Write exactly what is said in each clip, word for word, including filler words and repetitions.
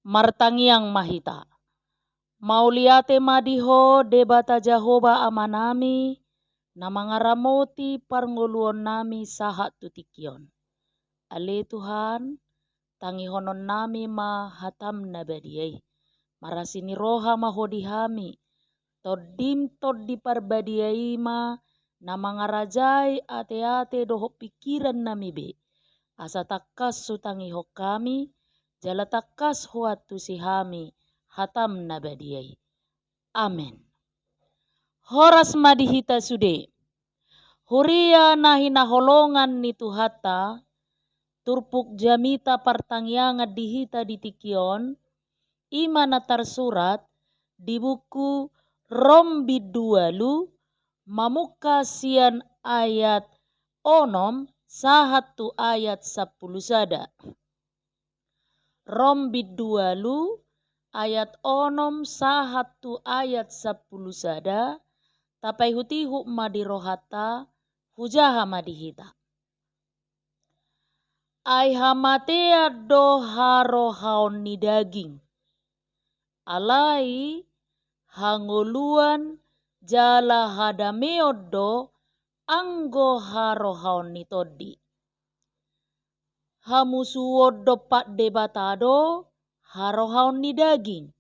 Martangiang ma hita. Mauliate ma di Ho Debata Jahowa Amanami, na mangaramoti parngoluonnami sahat tu tingki on. Ale Tuhan, tangihononnami ma hataM na badia i. Marasi ni roha ma Ho di hami. TondiM Tondi Parbadia i ma na mangarajai ateate dohot pingkirannami be. Asa tangkas hutangihon hami, jala tangkas huantusi hami hataM na badia i. Amen. Horas ma di hita sude. Huria na hinaholongan ni Tuhanta, turpuk jamita partangiangan di hita di tingki on, i ma na tarsurat di buku Rom bindu ualu, mamungka sian ayat onom sahat tu ayat sampulu sada. Rom bindu ualu, ayat onom sahat tu ayat sampulu sada, tapaihutihut ma di rohanta, hujaha ma di hita. Ai hamatean do harohaon ni daging. Alai hangoluan jala hadameon do anggo harohaon ni Tondi. Hamusuon dompak Debata do harohaon ni daging.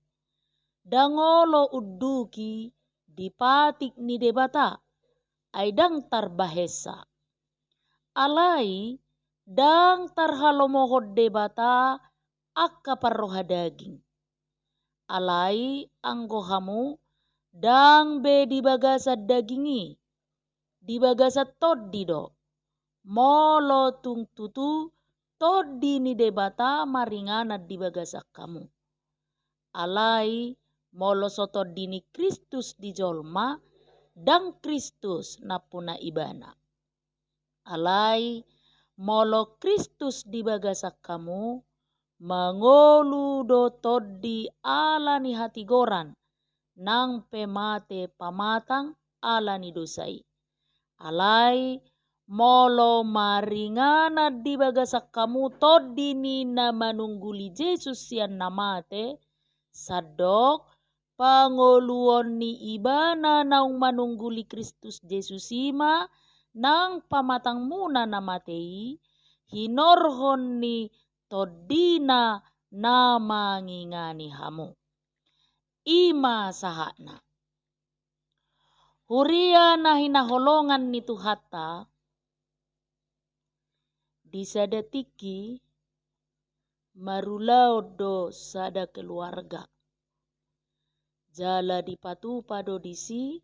Ndang olo unduki di patik ni Debata, ai ndang tarbahensa. Alai ndang tarhalomohon Debata angka parroha daging. Alai anggo hamu, ndang be di bagasan daging i, di bagasan Tondi do. Molo tung tutu Tondi ni Debata maringanan di bagasan hamu. Alai molo so Tondi ni Kristus di jolma, ndang Kristus nampuna ibana. Alai molo Kristus di bagasan hamu, mangolu do Tondi ala ni hatigoran, nang pe mate pamatang ala ni dosa i. Alai molo maringanan di bagasan hamu Tondi ni na manungguli Jesus sian na mate, sandok pangoluon ni ibana naung manungguli Kristus Jesus i ma nang pamatangmuna na mate i, hinorhon ni Tondina na mangingani hamu. I ma sahatna. Huria na hinaholongan ni Tuhanta, di sada tingki marulaon do sada keluarga. Jala dipatupa do disi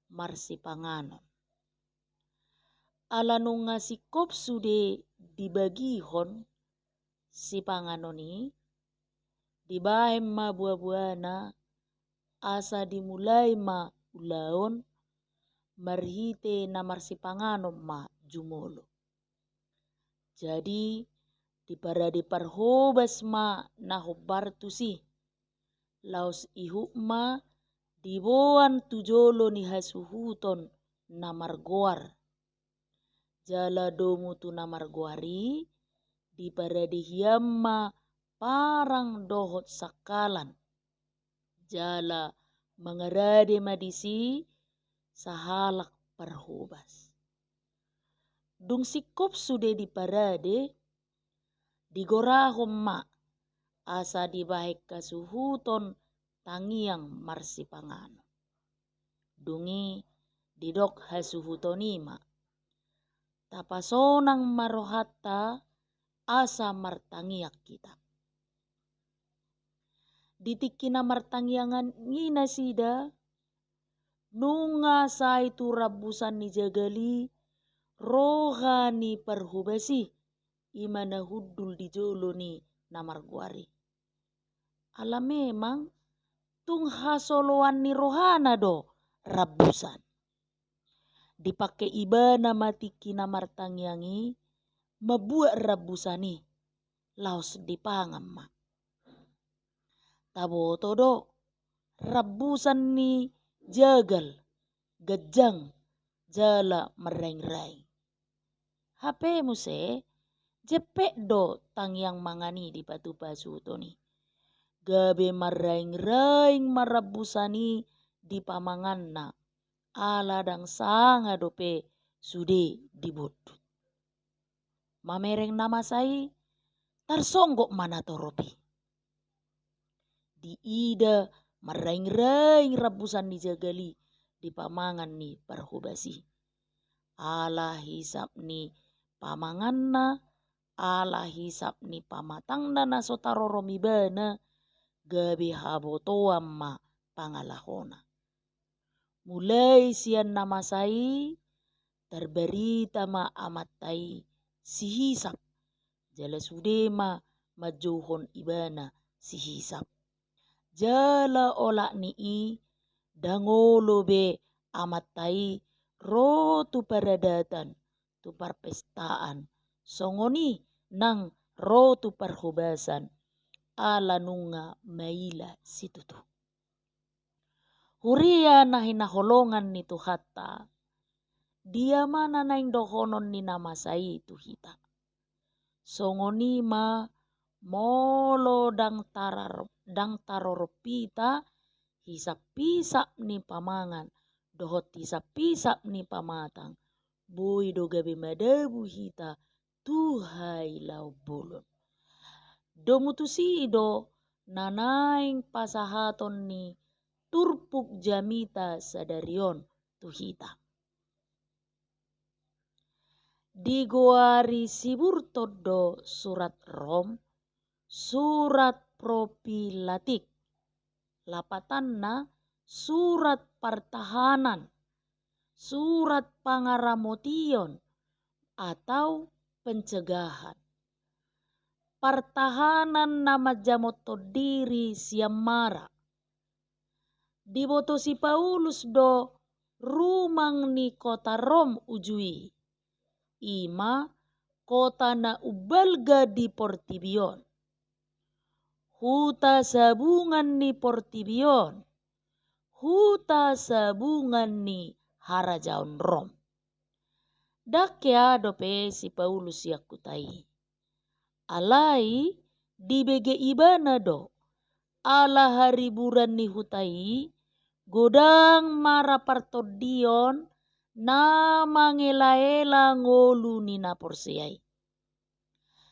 marsipanganon. Ala nunga singkop sude dibagihon sipanganon i, dibahen ma buabuana, asa dimulai ma ulaon, marhite na marsipanganon ma jumolo. Jadi diparade parhobas ma na hombar tusi. Laos ihut ma diboan tu jolo ni hasuhuton na margoar. Jala domu tu na margoar i, diparade hian ma parang dohot sangkalan. Jala mangarade ma disi sahalak parhobas. Dung singkop sude diparade, digorahon ma asa dibahen hasuhuton tangiang marsipanganon. Dung i didok hasuhuton i ma, tapasonang ma rohanta asa martangiang hita. Di tingki na martangiangan i nasida, nunga sai tu rambusan ni jagal i roha ni parhobas i, i ma na hundul di jolo ni na margoar i. Ala memang tung hasoloan ni rohana do rambusan. Dipangke ibana ma tingki na martangiang i mambuat rambusan i, laos dipangan ma. Taboto do, rambusan ni jagal ganjang jala marraingraing. Hape muse, jempek do tangiang mangan i dipatupa hasuhuton i. gabe marraing-raing ma rambusan i di pamanganna, ala ndang sanga dope sude dibondut. Mamereng na masa i, tarsonggot ma na torop i. Diida marraing-raing rambusan ni jagal i di pamangan ni parhobas i. Ala hisap ni pamanganna, ala hisap ni pamatangna na so tarorom ibana, gabe habotoan ma pangalahona. Mulai sian na masa i, tarbarita ma amanta i si Hisap, jala sude ma manjouhon ibana si Hisap. Jala olat ni i, ndang olo be amanta i ro tu paradatan, tu parpestaan, songon i nang ro tu parhobasan, ala nunga maila situtu. Huria na hinaholongan ni Tuhanta, dia ma na naeng dohonon ni na masa i tu hita? Songon i ma molo ndang tarar-, ndang tarorop hita, hisap-hisap ni pamangan dohot hisap-hisap ni pamatang, boi do gabe madabu hita tu hailaon bolon. Domu tusi do na naeng pasahaton ni turpuk jamita sadari on tu hita. Digoari Siburton do surat Rom surat propilatik, lapatanna surat partahanan, surat pangaramotion, atau pencegahan. Partahanan na manjamothon diri sian mara. Diboto si Paulus do rumang ni kota Rom uju i, i ma kota na umbalga di portibi on, huta sabungan ni portibi on, huta sabungan ni harajaon Rom. Ndang hea dope si Paulus sian huta i. Alai dibege ibana do, ala hariburan ni huta i, godang mara partondion na mangelaela ngolu ni na porsea i.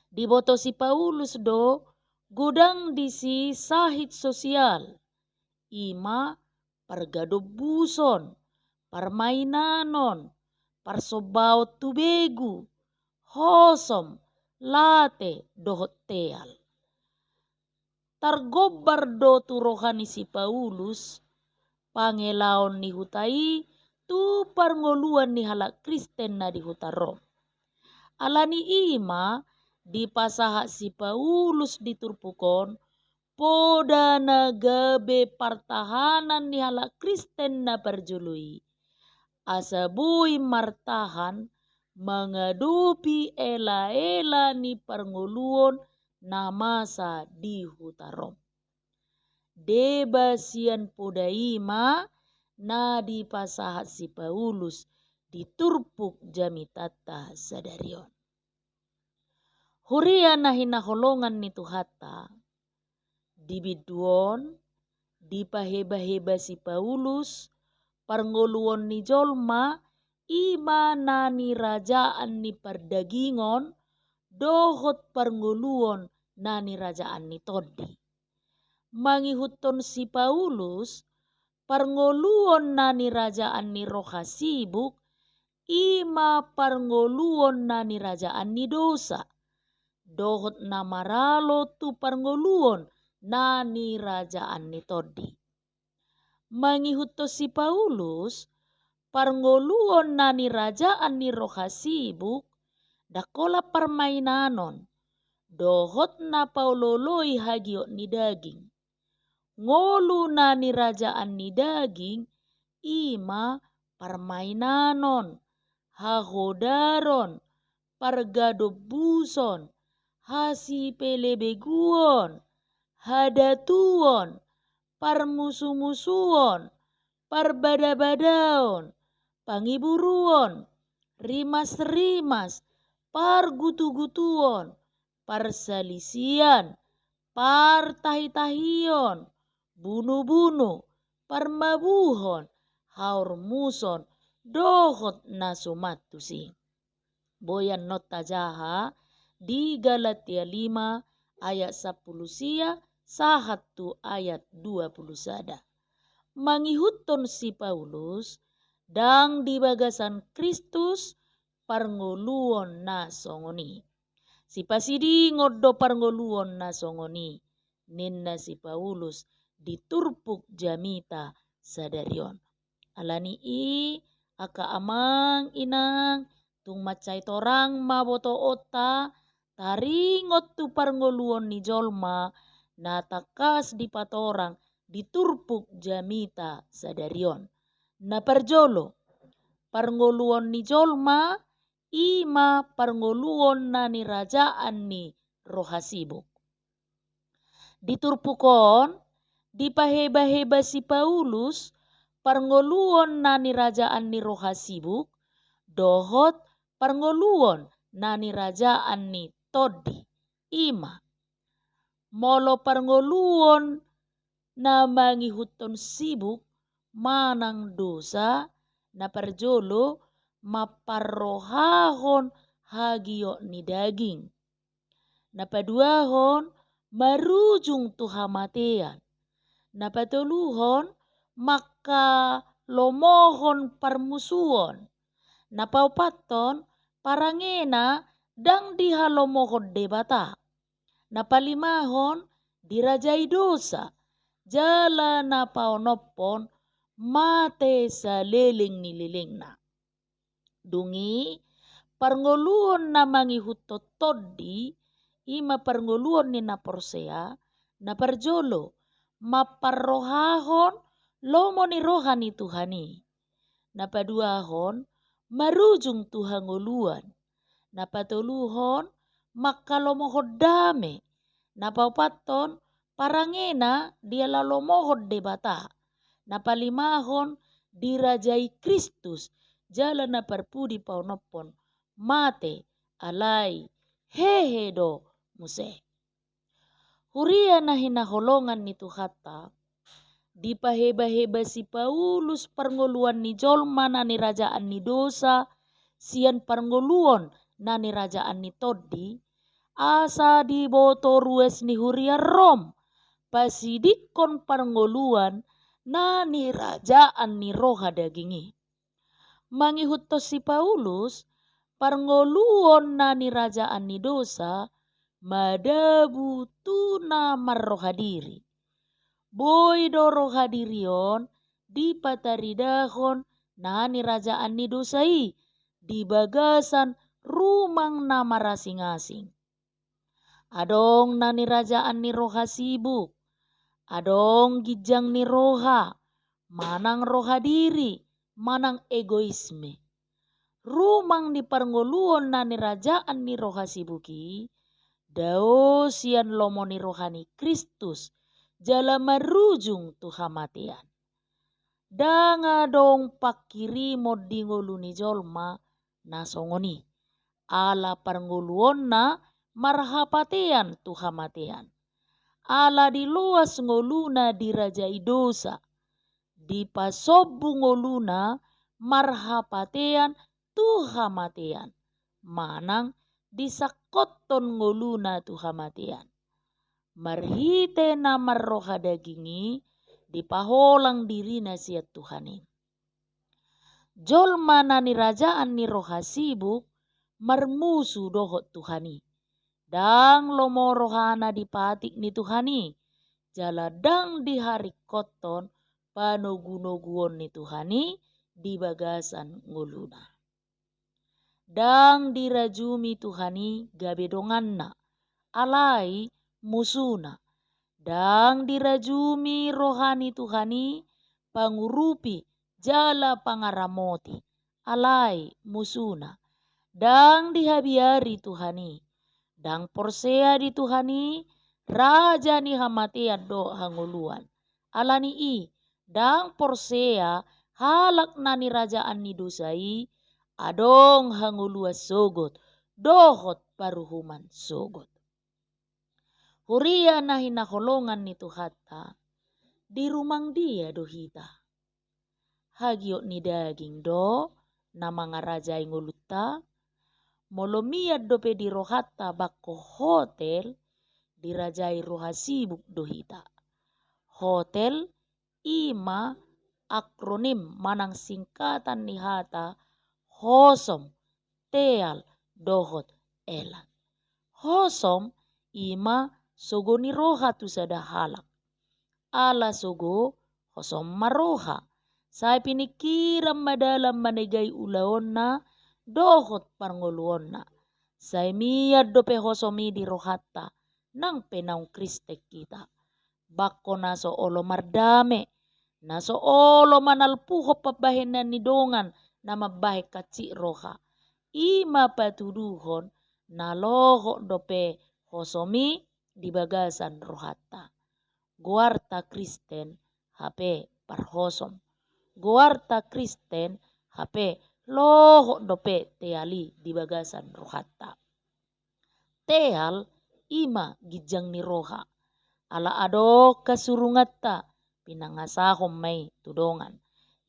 Diboto si Paulus do godang disi sahit sosial, i ma pargadombuson, parmainanon, parsombaon tu begu, hosom, late, dohot teal. Targombar do tu roha ni si Paulus pangelaon ni huta i tu parngoluan ni halak Kristen na di huta Rom. Ala ni i ma dipasahat si Paulus di turpuk on poda na gabe partahanan ni halak Kristen na parjolo i, asa boi martahan mangadopi elaela ni parngoluon na masa di huta Rom. Deba sian poda i ma na dipasahat si Paulus di turpuk jamitanta sadari on. Huria na hinaholongan ni Tuhanta, di bindu on dipahebaheba si Paulus parngoluon ni jolma, i ma na nirajaan ni pardagingon dohot parngoluon na nirajaan ni tondi. Mangihuthon si Paulus, parngoluon na nirajaan ni roha sibuk, i ma parngoluon na nirajaan ni dosa, dohot na maralo tu parngoluon na nirajaan ni tondi. Mangihuthon si Paulus, parngoluon na nirajaan ni roha sibuk, ndang holan parmainanon, dohot na paolooloi hagiot ni daging. Ngolu na nirajaan ni daging, i ma parmainanon, hahodaron, pargadombuson, hasipelebeguon, hadatuon, parmusumusuon, parbadabadaon, pangiburuon, rimasrimas, pargutugutuon, parsalisian, partahitahion, bunubunu, parmabuhon, haormuson, dohot na suman tusi. Boi annon tajaha di Galatia lima ayat sampulu sia sahat tu ayat dua pulu sada. Mangihuthon si Paulus, ndang di bagasan Kristus parngoluon na songon i. Sipasidingon do parngoluon na songon i, ninna si Paulus di turpuk jamita sadari on. Ala ni i, angka amang inang, tung mansai torang ma botoonta taringot tu parngoluon ni jolma na tangkas dipatorang di turpuk jamita sadari on. Na parjolo, parngoluon ni jolma i ma parngoluon na nirajaan ni roha sibuk. Di turpuk on, dipahebaheba si Paulus parngoluon na nirajaan ni roha sibuk dohot parngoluon na nirajaan ni tondi. I ma, molo parngoluon na mangihuthon sibuk manang dosa, na parjolo, mamparrohahon hagiot ni daging. Na paduahon, marujung tu hamatean. Na patoluhon, mangkalomohon parmusuon. Na paopathon, parangena ndang dihalomohon Debata. Na palimahon, dirajai dosa, jala na paonomhon, mate saleleng ni lelengna. Dung i, parngoluon na mangihuthon tondi, i ma parngoluon ni na porsea, na parjolo, mamparrohahon lomo ni roha ni Tuhan i. Na paduahon, marujung tu hangoluan. Na patoluhon, mangkalomohon dame. Na paopathon, parangena dihalomohon Debata. Na palimahon, dirajai Kristus, jala na parpudi paonomhon, mate, alai hehe do muse. Huria na hinaholongan ni Tuhanta, dipahebaheba si Paulus parngoluon ni jolma na nirajaan ni dosa, sian parngoluon na nirajaan ni tondi, asa diboto ruas ni huria Rom, pasidingkon parngoluon na nirajaan ni roha daging i. Mangihuthon si Paulus, parngoluon na nirajaan ni dosa, madabu tu na marroha diri. Boi do roha diri on dipataridahon na nirajaan ni dosa i, di bagasan rumang na marasing-asing. Adong na nirajaan ni roha sibuk, adong ginjang ni roha, manang roha diri, manang egoisme. Rumang ni parngoluon na nirajaan ni roha sibuk i, dao sian lomo ni roha ni Kristus, jala marujung tu hamatean. Ndang adong panghirimon di ngolu ni jolma na songon i. Ala parngoluonna marhapatean tu hamatean. Ala diloas ngoluna dirajai dosa, dipasombu ngoluna marhapatean tu hamatean, manang disangkothon ngoluna tu hamatean. Marhite na marroha daging i, dipaholang dirina sian Tuhan i. Jolma na nirajaan ni roha sibuk, marmusu dohot Tuhan i. Ndang lomo rohana di patik ni Tuhan i, jala ndang diharingkothon panogunoguon ni Tuhan i di bagasan ngoluna. Ndang dirajumi Tuhan i gabe donganna, alai musuna. Ndang dirajumi roha ni Tuhan i pangurupi jala pangaramoti, alai musuna. Ndang dihabiari Tuhan i. Ndang porsea di Tuhan i, raja ni hamatean dohot hangoluan. Ala ni i, ndang porsea halak na nirajaan ni dosa i, adong hangoluan sogot, dohot paruhuman sogot. Huria na hinaholongan ni Tuhanta, di rumang dia do hita? Hagiot ni daging do na mangarajai ngolunta? Molo mian dope di rohanta bangko hotel, dirajai roha sibuk do hita. Hotel i ma akronim manang singkatan ni hata hosom, teal, dohot elat. Hosom i ma sogo ni roha tu sada halak. Ala sogo hosom ma roha, sai piningkiran ma dalan manegai ulaonna dohot parngoluonna. Sai mian dope hosom i di rohanta, nang pe naung Kristen hita. Bangko na so olo mardame, na so olo manalpuhon pambahenan ni dongan na mambahen hansit roha. I ma patuduhon na lohot dope hosom i di bagasan rohanta. Goarta Kristen hape parhosom. Goarta Kristen hape lohot dope teal i di bagasan rohanta. Teal i ma ginjang ni roha. Ala adong hasurunganta, pinangasahon ma i tu dongan.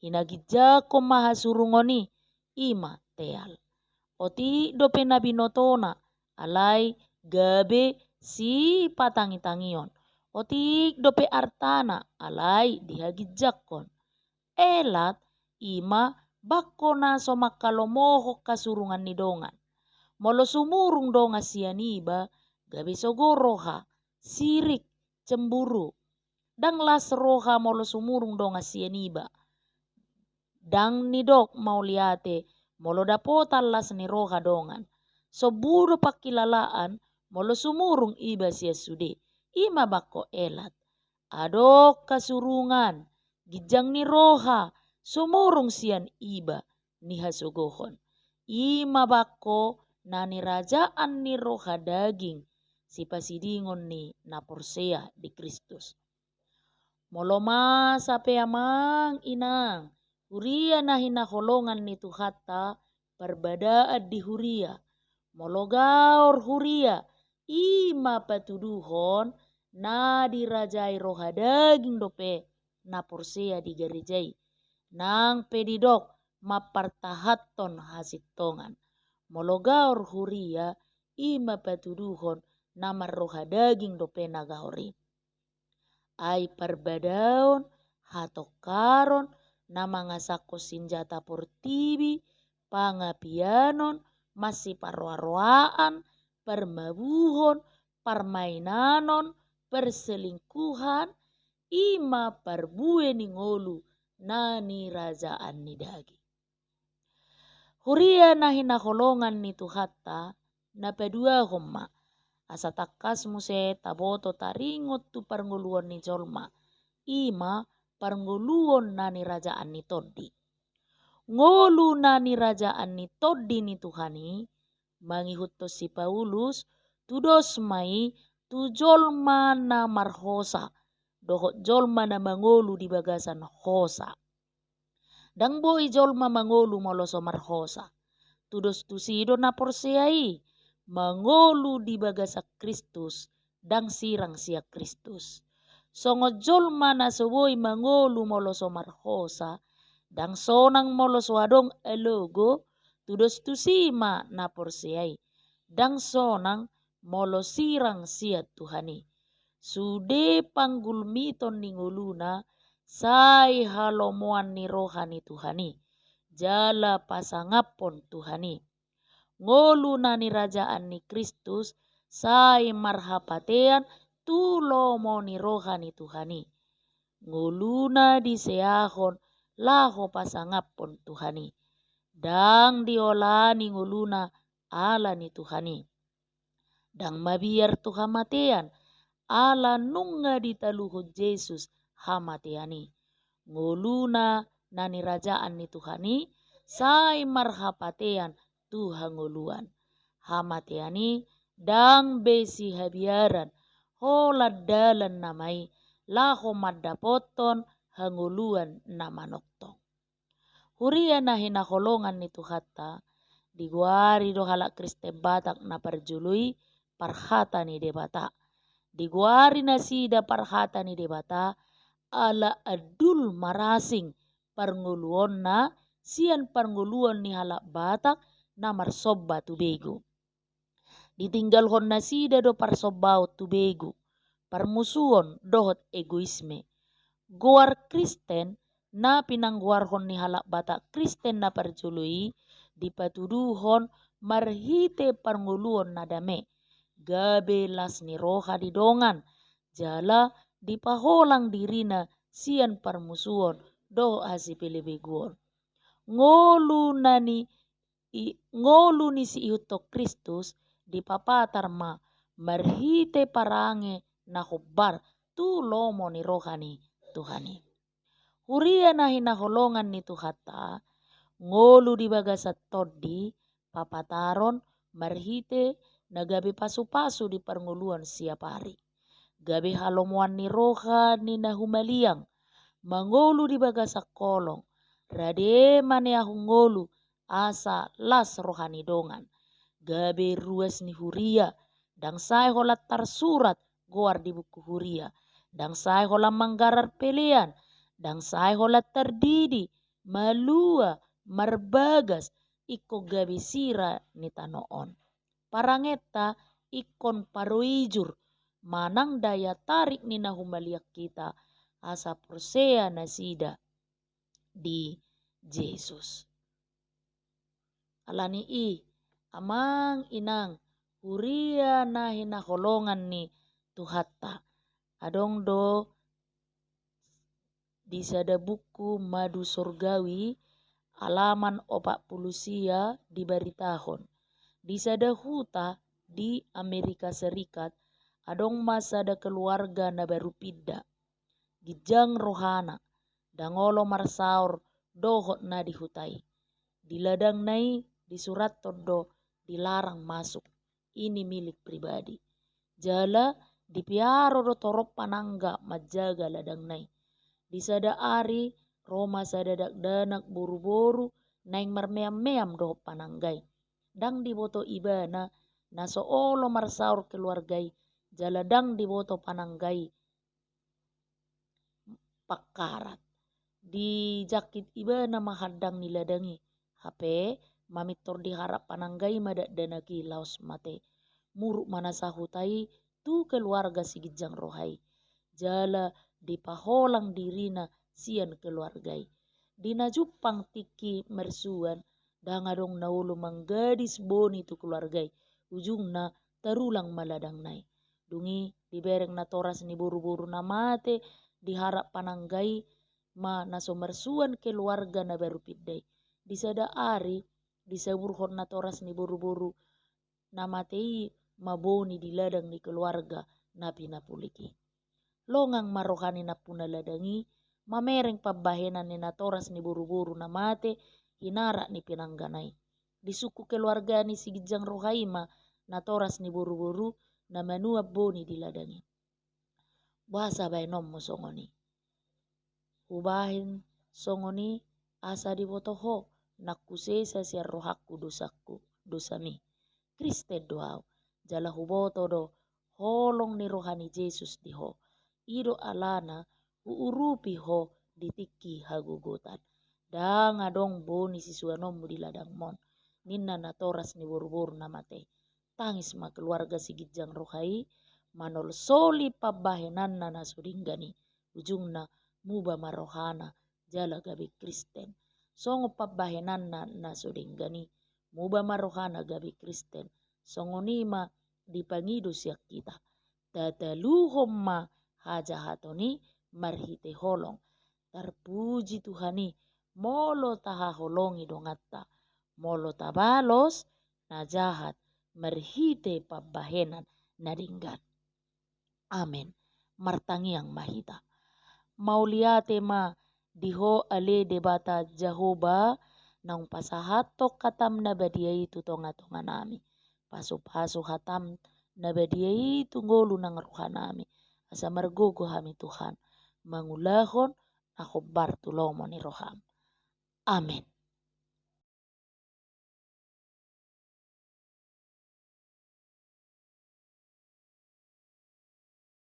Hinaginjanghon ma hasurungon i, i ma teal. Otik dope na binotona, alai gabe sipatangitangion. Otik dope artana, alai dihaginjanghon. Elat i ma bangko na so manghalomohon hasurungan ni dongan. Molo sumurung dongan sian iba, gabe sogo roha, sirik, cemburu. Ndang las roha molo sumurung dongan sian iba. Ndang nidok mauliate molo dapotan las ni roha dongan. Sombu do pangkilalaan molo sumurung iba sian sude. I ma bangko elat. Adong hasurungan, ginjang ni roha, sumurung sian iba nihasogohon. I ma bangko na nirajaan ni roha daging, sipasidingon ni na porsea di Kristus. Molo masa pe amang inang, huria na hinaholongan ni Tuhanta, parbadaan di huria. Molo gaor huria, i ma patuduhon na dirajai roha daging dope na porsea di gareja i. Nang pe didok mampartahanhon hasintongan. Molo gaor huria, i ma patuduhon na marroha daging dope na gaor i. Ai parbadaon, hatongkaron, na mangasahon sinjata portibi, pangapianon, masiparoaroaan, parmabuhon, parmainanon, perselingkuhan, i ma parbue ni ngolu na nirajaan ni daging. Huria na hinaholongan ni Tuhanta, na paduahon ma, asa tangkas muse taboto taringot tu parngoluon ni jolma, i ma parngoluon na nirajaan ni tondi. Ngolu na nirajaan ni tondi ni Tuhan i, mangihuthon si Paulus, tudos ma i tu jolma na marhosa, dohot jolma na mangolu di bagasan hosa. Ndang boi jolma mangolu molo so marhosa. Tudos tusi do na porsea i, mangolu di bagasan Kristus, ndang sirang sian Kristus. Songon jolma na so boi mangolu molo so marhosa, ndang sonang molo so adong alogo, tudos tusi ma na porsea i. Ndang sonang molo sirang sian Tuhan i. Sude panggulmiton ni ngoluna, sai halomoan ni roha ni Tuhan i. Jala pasangaphon Tuhan i. Ngolu na nirajaan ni Kristus, sai marhapatean tu lomo ni roha ni Tuhan i. Ngoluna diseahon laho pasangaphon Tuhan i. Ndang diolani ngoluna ala ni Tuhan i. Ndang mabiar tu hamatean, ala nunga ditaluhon Jesus hamatean i. Ngoluna na nirajaan ni Tuhan i, sai marhapatean tu hangoluan. Hamatean i ndang be sihabiaran, holan dalan nama i, laho mandapothon hangoluan na manongtong. Huria na hinaholongan ni Tuhanta, digoari do halak Kristen Batak na parjolo i parhata ni Debata. Digoari nasida parhata ni Debata, ala andul marasing parngoluonna sian parngoluon ni halak Batak na marsomba tu begu. Ditinggalhon nasida do parsombaon tu begu, parmusuon dohot egoisme. Goar Kristen na pinanggoarhon ni halak Batak Kristen na parjolo i dipatuduhon marhite parngoluon na dame, gabe las ni roha di dongan, jala dipaholang dirina sian parmusuon dohot hasipelebeguon. Ngolu na ni i, ngolu ni siihuthon Kristus dipapatar ma marhite parange na hombar tu lomo ni roha ni Tuhan i. Huria na hinaholongan ni Tuhanta, ngolu di bagasan tondi papataron marhite na gabe pasupasu di parngoluon siap ari. Gabe halomoan ni roha ni na humaliang, mangolu di bagasan holong, rade maneahon ngolu asa las roha ni dongan. Gabe ruas ni huria, ndang sae holan tarsurat goar di buku huria, ndang sae holan manggarar pelean, ndang sae holan tardidi, malua, marbagas, ingkon gabe sira ni tano on. Parangenta ingkon paroijur manang daya tarik ni na humaliang hita asa porsea nasida di Jesus. Ala ni i, amang inang, huria na hinaholongan ni Tuhanta, adong do di sada buku Madu Surgawi, alaman opat pulu sia, dibaritahon, di sada huta di Amerika Serikat, adong ma sada keluarga na baru pinda. Ginjang rohana, ndang olo marsaor dohot na di huta i. Di ladangna i disurathon do dilarang masuk, ini milik pribadi. Jala dipiaro do torop panangga manjaga ladangna i. Di sada ari, ro ma sada dakdanak boruboru naeng marmeammeam dohot panangga i. Ndang diboto ibana na so olo marsaor keluarga i, jala ndang diboto panangga i pangkarat. Dijangkit ibana ma handang ni ladang i. Hape, mamintor diharap panangga i ma dakdanak i laos mate. Muruk ma nasa huta i tu keluarga si ginjang roha i. Jala dipaholang dirina sian keluarga i. Di na jumpang tingki marsuan, ndang adong na olo manggadis boni tu keluarga i. Ujungna tarulang ma ladangna i. Dung i dibereng natoras ni boruboru na mate, diharap panangga i ma na so marsuan keluarga na baru pinda i. Di sada ari, disaburhon natoras ni boruboru na mate i ma boni di ladang ni keluarga na pinapulik i. Longang ma roha ni nampuna ladang i mamereng pambahenan ni natoras ni boruboru na mate hinarak ni pinanggana i. Disungkun keluarga ni si ginjang roha i ma natoras ni boruboru na manuan boni di ladang i. Boasa bahenonmu songon i? Hubahen songon i asa diboto ho nang husesa sian rohangku dosangku, dosami. Kristen do ahu, jala huboto do holong ni roha ni Jesus di ho. I do alana huurupi ho di tingki hagogotan. Ndang adong boni sisuanonmu di ladangmon, ninna natoras ni boruboru na mate. Tangis ma keluarga si ginjang roha i, manolsoli pambahenanna na so denggan i. Ujungna muba ma rohana jala gabe Kristen. Songon pambahenanna na so denggan i, muba ma rohana gabe Kristen. Songon i ma dipangido sian hita. Tataluhon ma hajahaton i marhite holong. Tarpuji Tuhan i, molo tahaholongi donganta, molo tabalos na jahat marhite pambahenan na denggan. Amen. Martangiang ma hita. Mauliate ma di ho ale Debata Jahowa, naung pasahathon hatam na badia i tu tongatonganami. Pasupasu hatam na badia i tu ngolu nang rohanami, asa margogo hami Tuhan mangulahon na hombar tu lomo ni roham. Amen.